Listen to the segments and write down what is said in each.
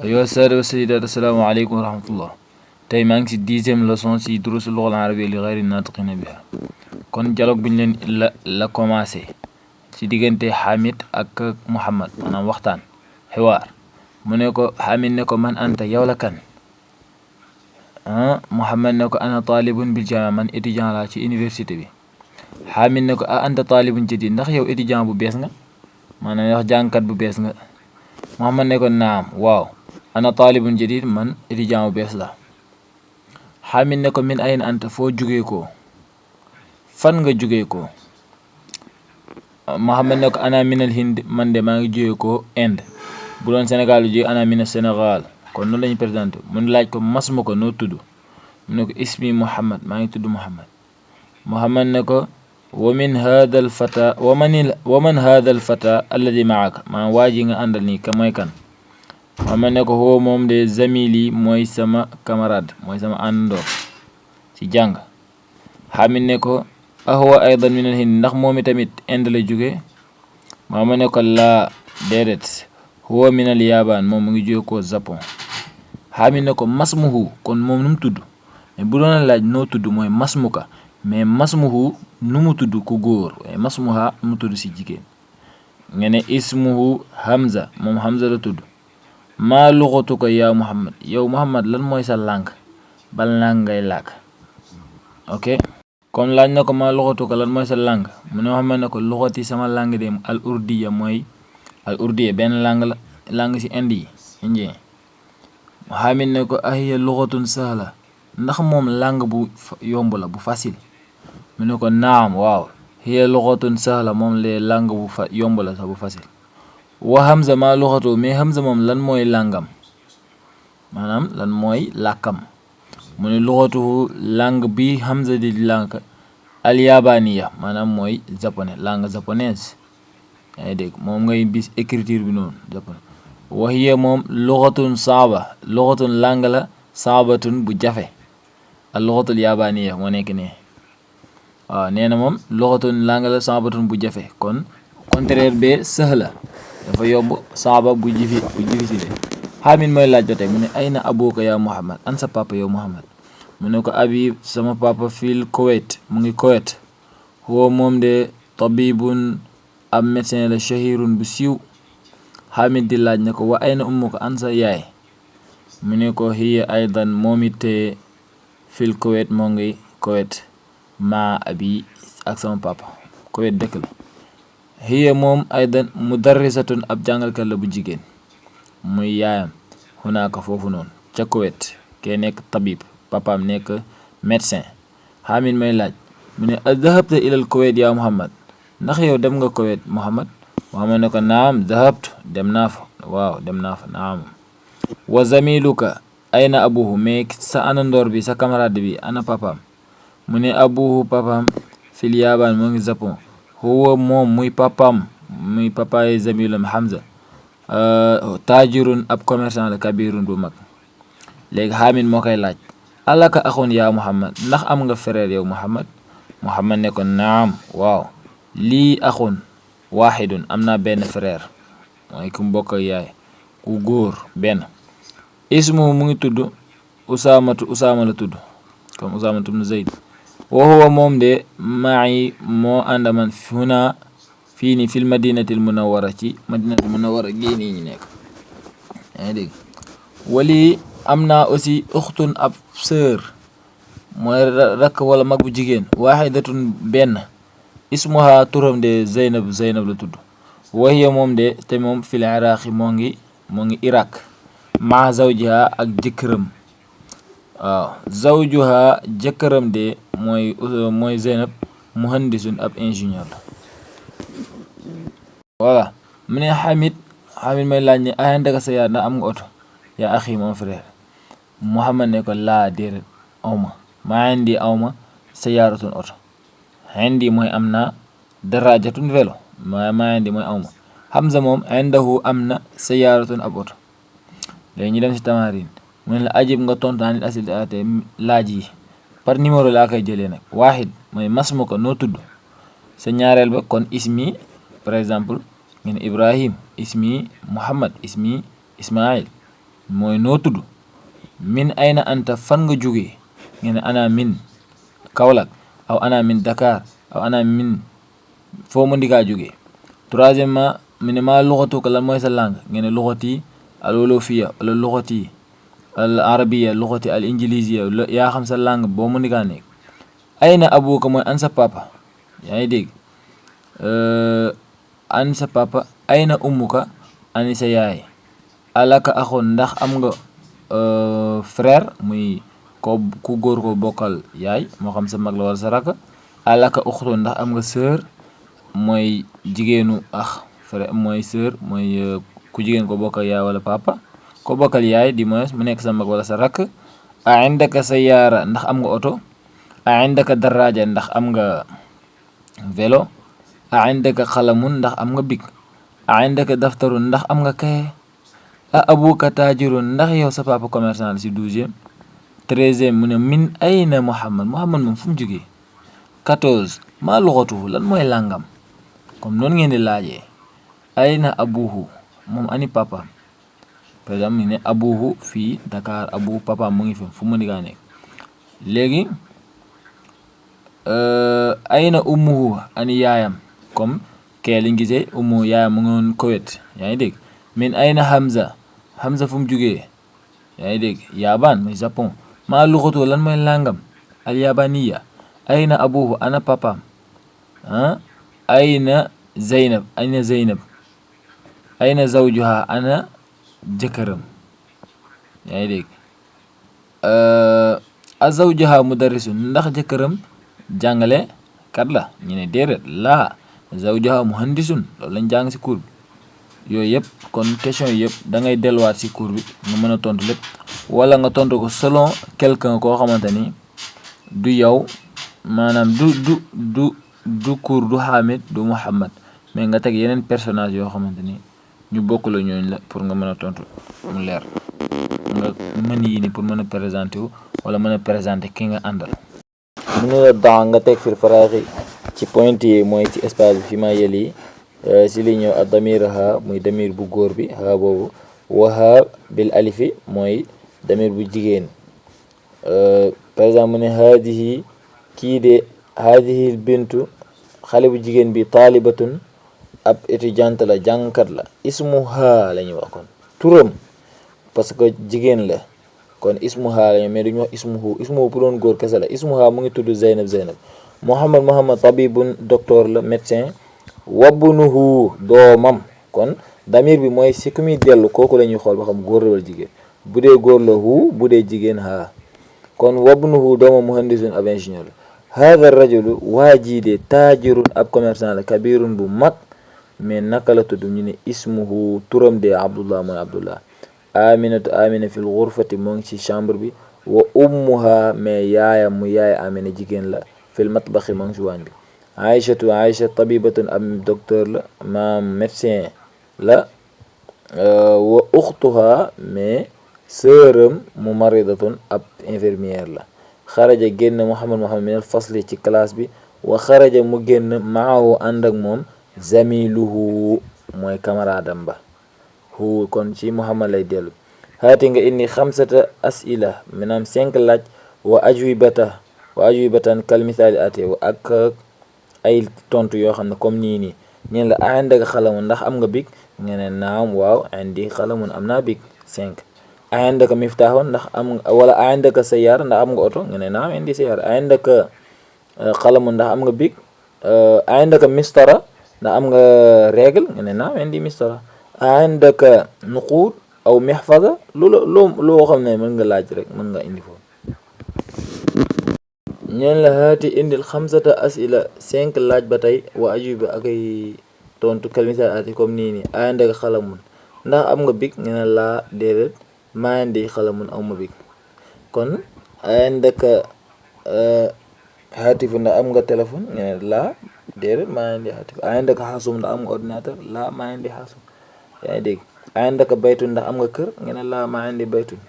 أيها السادة والسيدات السلام عليكم ورحمة الله. tey maa ngi ci 10e leçon ci durusul lughal arabiyya li ghayri naatiqiina biha. kon dialogue bi ñu leen la commencé ci diggante Hamid ak Muhammad maanaam waxtaan xiwaar mu ne ko Hamid ne ko man anta yow la kan Muhammad ne ko ana taalibun bil jaami'a man étudiant laa ci université bi. Hamid ne ko a anta taalibun jadiid ndax yow étudiant bu bees nga maanaam wax jàngkat bu bees nga. Muhammad ne ko naam waaw ana taalibun jadiid man étudiant bu bees la. Hamid ne ko min ayna anta foo jugee ko fan nga jugee ko. Muhammad ne ko ana minal Hind man de maa ngi jugee ko Inde bu doon Sénégal ju ana mina Sénégal kon noonu lañu présenté mu laaj ko masma ko noo tudd mu ne ko ismi Muhammad maa ngi tudd Muhammad. Muhammad ne ko wa man hada al fata alladi maaka maa waa ji nga àndal nii ka mooy kan. Muhammad ne ko huwa moom de zamili mooy sama camarade mooy sama àndandoor ci jàng. Hamid ne ko ahuwa aydan min al Hind ndax moom itamit Inde la jóge. Muhammad ne ko laa déedéet huwa min al Yabaan moom mu ngi jóge ko Japon. Hamid ne ko masmuhu kon moom nu mu tudd mais bu doon laaj noo tudd mooy masmuka mais masmuhu nu mu tudd ku góor waaye masmuha nu mu tudd si jigéen nga ne ismuhu Hamza moom Hamza la tudd. maa lughatuka yaa Muhammad yow Muhammad lan mooy sa langue ban langue ngay làkk. ok kon laaj na ko maa lughatuka lan mooy sa langue mu ne Muhammad ne ko lughati sama langue de al urdiya mooy al urdiya benn langue la langue si Inde yi indien. Hamid ne ko ahiya lughatun sahla ndax moom langue bu yomb la bu facile mu ne ko naam waaw hiya lughatun sahla moom lee langue bu yomb la sax bu facile. wa Hamza maa lughatu mais Hamza moom lan mooy langam maanaam lan mooy làkkam mu ne lughatuhu langue bi Hamza di làkk al yabaniya maanaam mooy japonais langue japonaise yaa ngi dégg moom ngay bis écriture bi noonu japonais. wa hiya moom lughatun saaba lughatun langue la saabatun bu jafe al lughatul yabaniya moo nekk ne waaw nee na moom lughatun langue la saabatun bu jafe kon contraire be sahla dafa yomb saaba bu difficile. Hamid mooy laaj ba tey mu ne ayna abuka yaa Muhammad an sa papa yow Muhammad mu ne ko abi sama papa fil Kuwait mu ngi Kuwait. huwa moom de tabibun ab médecin la shahirun bu siiw. Hamid di laaj ne ko wa ayna ummuka an sa yaay mu ne ko hiya aydan moom it fil Kuwait moo ngi Kuwait ma abi ak sama papa Kuwait dëkk la. hiya moom aydan mudarrisatun ab jàngalkat la bu jigéen muy yaayam hunaaka foofu noonu ca Kuwait kee nekk tabib papaam nekk médecin. Hamid may laaj mu ne adhahabta ilal Kuwait yaa Muhammad ndax yow dem nga Kuwait Muhammad. Muhammad ne ko naam dhahabtu dem naa fa waaw dem naa fa naam. wa zamiluka ayna abuhu mais sa anandoor bi sa camarade bi ana papaam mu ne abuhu papaam fil Yabaan moo ngi Japon. huwa moom muy papaam muy papaay zamilam Hamza taajirun ab commerçant la kabirun bu mag. léegi Hamid moo koy laaj alaka axun yaa Muhammad ndax am nga frère yow Muhammad. Muhammad ne ko naam waaw lii axun waaxidun am naa benn frère mooy ku mbokk ak yaay ku góor benn. ismu mu ngi tudd Usaama la tudd comme Usaamatu ibn Zayd. wa huwa moom de ma'i moo ànd man huna fii ni fil madinatil munawwara ci madinatil munawwara gii nii ñu nekk yaa ngi dégg. wali am naa aussi uxtun ab sœur mooy rakk wala mag bu jigéen waaxidatun benn ismuha turam de Zeynab la tudd. wa hiya moom de te moom fil iraqi moo ngi Iraq ma zawjiha ak jëkkëram waaw zawjuha jëkkëram de mooy Zeynab muhandisun ab ingénieur la. voilà mu ne Hamid may laaj ne ayandaka sa yaar ndax am nga oto yaa axi mon frère. Muhammad ne ko laa déedéet awma maa indi awma sayaaratun oto. indi mooy am naa darajatun vélo maa indi mooy awma. Hamza moom indahu am na sayaaratun ab oto. léegi ñu dem si tamarin mu ne la ajib nga tontaan nit asil ate laaj yi par numéro laa koy jëlee nag. waaxid mooy masmu ko noo tudd sa ñaareel ba kon ismi par exemple ngeen Ibrahim ismi Muhammad ismi Ismail mooy noo tudd. min ayna anta fan nga jógee ngeen ana min Kaolack aw ana min Dakar aw ana min foo mu ndikaa jógee. troisièmement mu ne maa luxatuka lan mooy sa langue ngeen luxati al wolofiya wala luxati al arabiya luxati al injilisiya yaa xam sa langue boo mu ndikaa nekk. ayna abuka mooy an sa papa yaa ngi dégg. an sa papa. ayna ummuka ani sa yaay. alaka axoon ndax am nga frère muy ku góor ko bokkal yaay moo xam sa mag la wala sa rakk. alaka uxtoon ndax am nga sœur mooy jigéenu frère mooy sœur mooy ku jigéen ko bokkal yaay wala papa ko bokkal yaay di moins mu nekk sa mag wala sa rakk. a indaka sayaara ndax am nga oto. a indaka daraja ndax am nga vélo. a indaka xalamun ndax am nga bic. a indaka daftarun ndax am nga kaye. a abuka taajirun ndax yow sa papa commerçant la si 12e. 13e mu ne min ayna Muhammad moom fu mu jógee. 14 maa luxatuhu lan mooy làngam comme noonu ngeen di laajee. ayna abuhu moom ani papa par exemple mu ne abuhu fii Dakar abu papa mu ngi fi fu mu ndigaa nekk. léegi ayna ummuhu ani yaayam comme kee liñ gisee ummu yaayam mu ngi woon Koweït yaa ngi dégg. min ayna Hamza fu mu jugee yaa ngi dégg. Yabaan muy Japon. maa luxatu lan mooy làngam al yabaniya. ayna abuhu ana papaam. ayna Zeynab ayna zawjuha ana jëkkëram yaa ngi dégg. a zawjuha mudarrisun ndax jëkkëram jàngale kat la ñu ne déedéet laa zawjuha muhandisun loolu lañ jàng si cours bi. yooyu yëpp kon question yi yëpp da ngay delluwaat si cours bi nga mën a tontu lépp wala nga tontu ko selon quelqu'un koo xamante ni du yow maanaam du cours du Hamid du Muhammad mais nga teg yeneen personnage yoo xamante ni ñu bokk la ñooñ la pour nga mën a tontu mu leer nga mën yi ni pour mën a présenter wu wala mën a présenter ki nga àndal. mu ne la daa nga teg fil faraaxi ci point yi mooy ci espace bi fi ma yël yi si li ñëw ak damir ha muy damir bu góor bi ha boobu waha bil alifi mooy damir bu jigéen. par exemple mu ne haadihi kii de haadihi bintu xale bu jigéen bi taalibatun ab étudiante la jàngkat la. ismuha la ñuy wax kon turam parce que jigéen la kon ismuha la ñu mais duñu wax ismuhu pour doon góor kese la. ismuha mu ngi tudd Zeynab Muhammad tabibun docteur la médecin. wabnuhu doomam kon damir bi mooy si ku muy dellu kooku la ñuy xool ba xam góor la wala jigéen bu dee góor la hu bu dee jigéen ha kon wabnuhu doomam muhandisun ab ingénieur la. hada rajulu waa jii de taajirun ab commerçant la kabirun bu mag mais naka la tudd ñu ne ismuhu turam de Abdullah mooy Abdullah. amina fil ghurfati moo ngi ci chambre bi. wa ummuha mais yaayam mu yaay amina jigéen la fil matbaxi moo ngi ci waañ bi. Aïcha tabibatun am docteur la maam médecin la. wa uxtuha mais sëram mumaridatun ab infirmière la. xaraja génn Muhammad min al fasli ci classe bi. wa xaraja mu génn maahu ànd ak moom zamiluhu mooy camaradam ba. hu kon ci Muhammad lay dellu. haati nga indi 5 asila maanaam 5 laaj. wa ajwibatan kal misaali ate ak ay tontu yoo xam ne comme nii ñeen la indaka xalamun ndax am nga big nga ne naam waaw indi xalamun am naa big 5. indaka miftaaxoon ndax am nga wala indaka sayaar ndax am nga oto nga ne naam indi sayaar. indaka xalamun ndax am nga big. indaka mistara ndax am nga règle nga ne naam indi mistara. indaka nuquud aw mihfaza loo xam ne mën nga laaj rek mën nga indi foofu. ñeen la haati indil 5 asila 5 laaj ba tey wa ajuba ak ay tontu kalmisal ati comme nii indaka xalamun ndax am nga big nga ne laa déedéet maa indi xalamun aw ma big. kon indaka haatifu ndax am nga téléphone nga ne laa déedéet maa indi haatifu. indaka xasum ndax am nga ordinateur laa maa indi xasum. yaa ngi dégg. indaka baytun ndax am nga kër nga ne laa maa indi baytun.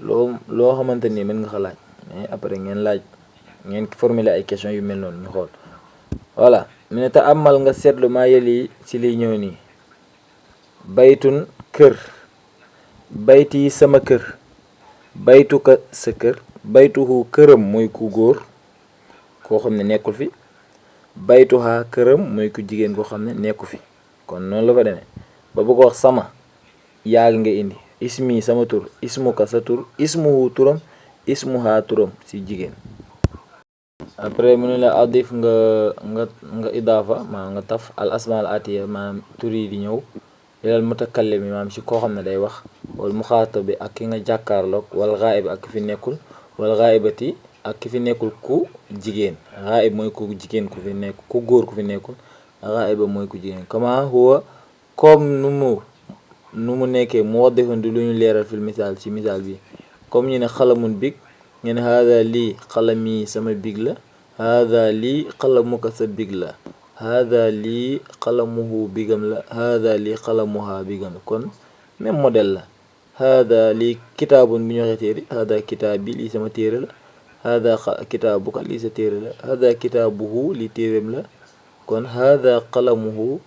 loo xamante ni mën nga ko laaj mais après ngeen formuler ay questions yu mel noonu ñu xool. voilà mu ne te amal nga seetlu maa yëli ci liy ñëw nii. baytun kër. bayti sama kër, baytuka sa kër, baytuhu këram mooy ku góor koo xam ne nekkul fi, baytuha këram mooy ku jigéen koo xam ne nekku fi. kon noonu la fa demee ba bëgg wax sama yaa nga indi ismi sama tur, ismuka sa tur, ismuhu turam, ismuha turam si jigéen. après mu ne la adif nga idaafa maanaam nga taf al asma al atiya maanaam tur yi di ñëw ilal mutakallimi maanaam si koo xam ne day wax, wal muxaatab bi ak ki nga jàkkaarloog, wal ghaib ak ki fi nekkul, wal ghaibati ak ki fi nekkul ku jigéen. ghaib mooy ku jigéen ku fi nekk, ku góor ku fi nekkul, ghaiba mooy ku jigéen. kama huwa comme nu mu nekkee mu waddihun di lu ñu leeral fil misaal ci misaal bi, comme ñu ne xalamun big ngeen hada lii xalami sama big la, hada lii xalamuka sa big la, hada lii xalamuhu bigam la, hada lii xalamuha bigam la. kon même modèle la. hada lii kitaabun bi ñu waxee téere, hada kitaab bi lii sama téere la, hada kitaabuka lii sa téere la, hada kitaabuhu lii téereem la. kon hada xalamuhu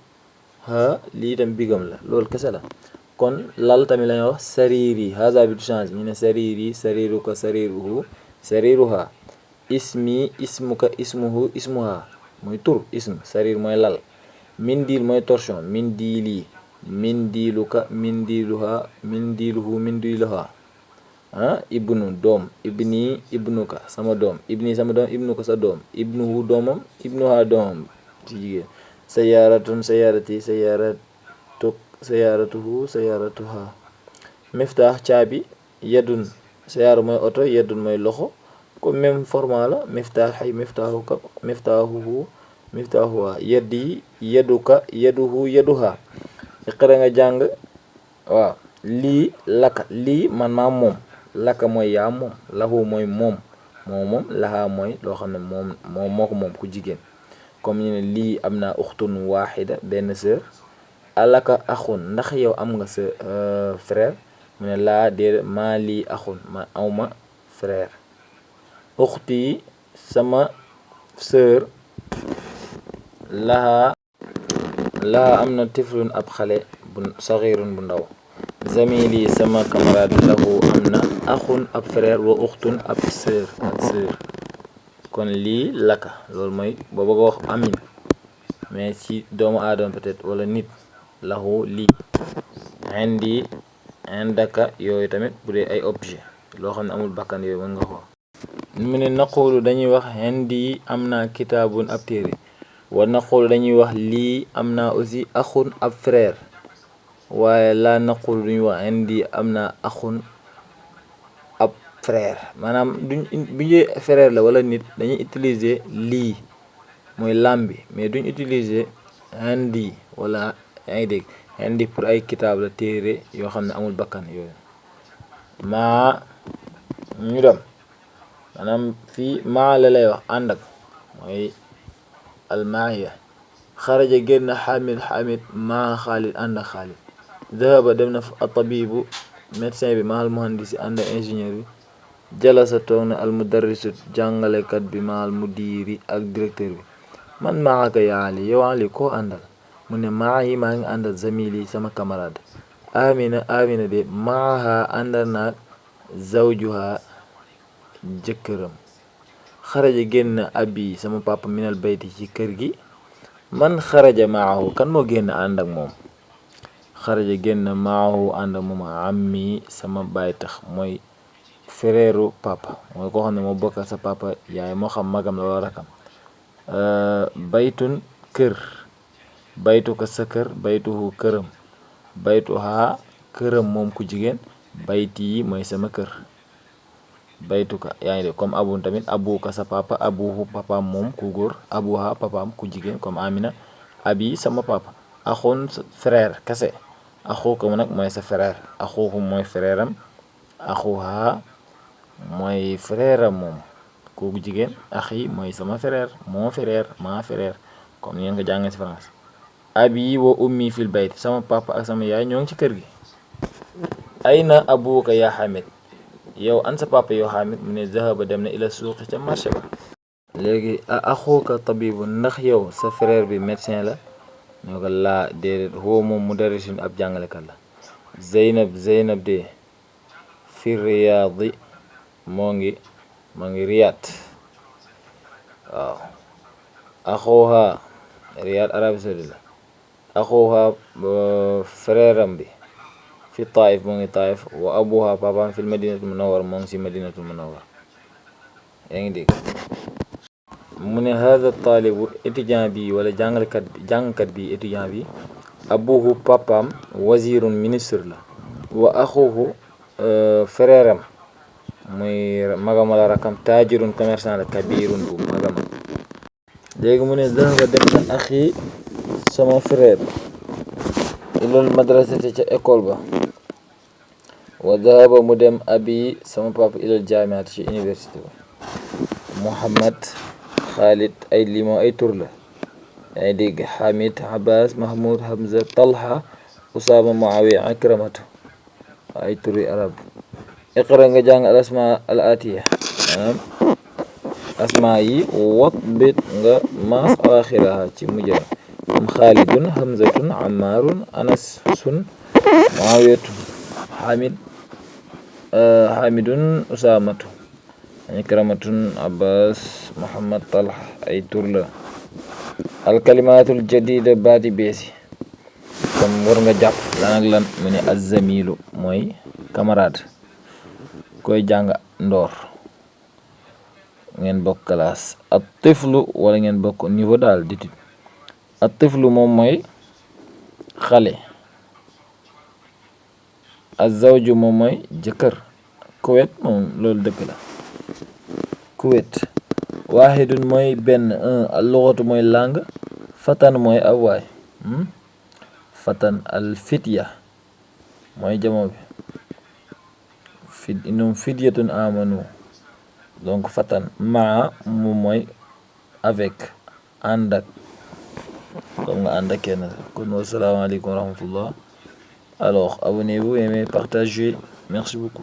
ha lii tam bigam la. loolu kese la. kon lal tamit lañuy wax sariri, hada bi du change ñu ne sariri, sariruka, sariruhu, sariruha. ismi, ismuka, ismuhu, ismuha mooy tur ism, sarir mooy lal, mindil mooy torchon, mindili, mindiluka, mindiluha, mindiluhu, mindiluha. ibnu doom, ibni, ibnuka sama doom, ibni sama doom, ibnuka sa doom, ibnuhu doomam, ibnuha doomam ci jigéen. sayaaratun, sayaarati, sayaaratuhu, sayaaratuha. miftaax caabi, yadun sayaara mooy oto, yadun mooy loxo, comme même format la. miftaax ay miftaaxuka, miftaaxuhu, miftaaxuha. yaddi, yaduka, yaduhu, yaduha. iqra nga jàng. waaw lii laka, lii man maa moom, laka mooy yaa moom, lahu mooy moom, moom laha mooy loo xam ne moom moo ko moom ku jigéen. comme ñu ne lii am naa uxtun waaxida benn sœur, alaka axun ndax yow am nga sa frère, mu ne laa déedéet, maa lii axun ma awma frère. uxti sama sœur, laha am na tiflun ab xale bu saxirun bu ndaw. zamili sama camarade, lahu am na axun ab frère, wa uxtun ab sœur ak sœur. kon lii laka loolu mooy boo bëgg a wax amin mais ci doomu aadama peut-être wala nit, lahu lii. indi, indaka yooyu tamit bu dee ay objet loo xam ne amul bakkan yooyu mën nga ko. mu ne naqulu dañuy wax indi am naa kitaabun ab téere, wa naqulu dañuy wax lii am naa aussi axun ab frère, waaye laa naqulu duñu wax indi am naa axun ab frère. maanaam duñ bu ñu frère la wala nit dañuy utiliser lii mooy lam bi, mais duñ utiliser indi wala yaa ngi dégg indi pour ay kitaab la téere yoo xam ne amul bakkan yooyu. maa ñu dem maanaam fii maa la lay wax ànd ak mooy almaaya. xaraja génn xamid maa xaalid ànd ak xaalid. dahaba dem na atabibu médecin bi maal muhandisi ànd ak ingénieur bi. jalasa toog na almudarrisu jàngalekat bi maal mudiri ak directeur bi. man maaka yaa Ali, yow Ali koo àndal, mu ne maa yi maa ngi àndal zamili sama camarade. amina de maaha àndal naag zawjuha jëkkëram. xaraja génn abi sama papa minal bayti ci kër gi. man xaraja maahu kan moo génn ànd ak moom. xaraja génn maahu ànd ak moom ammi sama baay tax mooy frère papa, mooy koo xam ne moo bokk sa papa yaay, moo xam magam la wala rakam. baytun kër, baytuka sa kër, baytuhu këram, baytuha këram moom ku jigéen, bayti yi mooy sama kër. baytuka yaa ngi dégg comme abun tamit, abuka sa papa, abuhu papaam moom ku góor, abuha papaam ku jigéen comme Amina. abi sama papa. axun frère kese, axuka mu nag mooy sa frère, axuhu mooy frère am, axuha mooy frère am moom ku jigéen, axi mooy sama frère, mon frère, ma frère comme ni ngeen ko jàngee ci France. abi wa ummi fil bayt, sama papa ak sama yaay ñoo ngi ci kër gi. ayna abuka yaa Hamid, yow an sa papa yow Hamid, mu ne zahaba dem na ila suuqi ca marché ba. léegi axuka tabibu ndax yow sa frère bi médecin la, ñoo ko laa déedéet, huwa moom mudarrisun ab jàngalekat la. Zeynab de fi riyaadi moo ngi Riyad. waaw axuha Riyad Arabie Saoudite la. axuha frère am bi fi Taif moo ngi Taif. wa abuha papaam fi madinatul munawwar moo ngi si madinatul munawwar. yaa ngi dégg mu ne hada taalibu étudiant bi wala jàngkat bi étudiant bi abuhu papaam wazirun ministre la. wa axuhu frère am muy magam wala rakam taajirun commerçant la kabirun bu magam. léegi mu ne dahaba dem na axi sama frère ilal madrasati ca école ba. wa dahaba mu dem abi sama papa ilal jaamiat ci université ba. Muhammad Khalid ay limo ay tur la. yaa ngi dégg Hamid Abbas Mahmoud Hamza Talha Usama Muawiya Akramatu ay turi arab. iqra nga jàng al asma al atiya maanaam asma yi watbit nga maas axiraha ci mujjam. Khalidun Hamzatun Ammarun Anasun Muawiyatun Hamidun Usamatu Ikramatun Abbas Muhammad Talha ay tur la. alkalimatul jadida baati beesi kon war nga jàpp lan ak lan mu ne azzamilu mooy camarade koy jàng ndoor ngeen bokk classe. at tiflu wala ngeen bokk niveau daal d'étude. at tiflu moom mooy xale. azawju moom mooy jëkkër. kuwet moom loolu dëkk la kuwet. waahidun mooy benn al-lughatu mooy langue. fatan mooy ab waay. fatan al fitya mooy jamo bi. innum fidyatun amanu donc fatan. maa moom mooy avec ànd ak comme nga ànd ak kenn. kon wasalaamaaleykum wa rahmatullah. alors abonnez-vous, aimez, partagez. Merci beaucoup.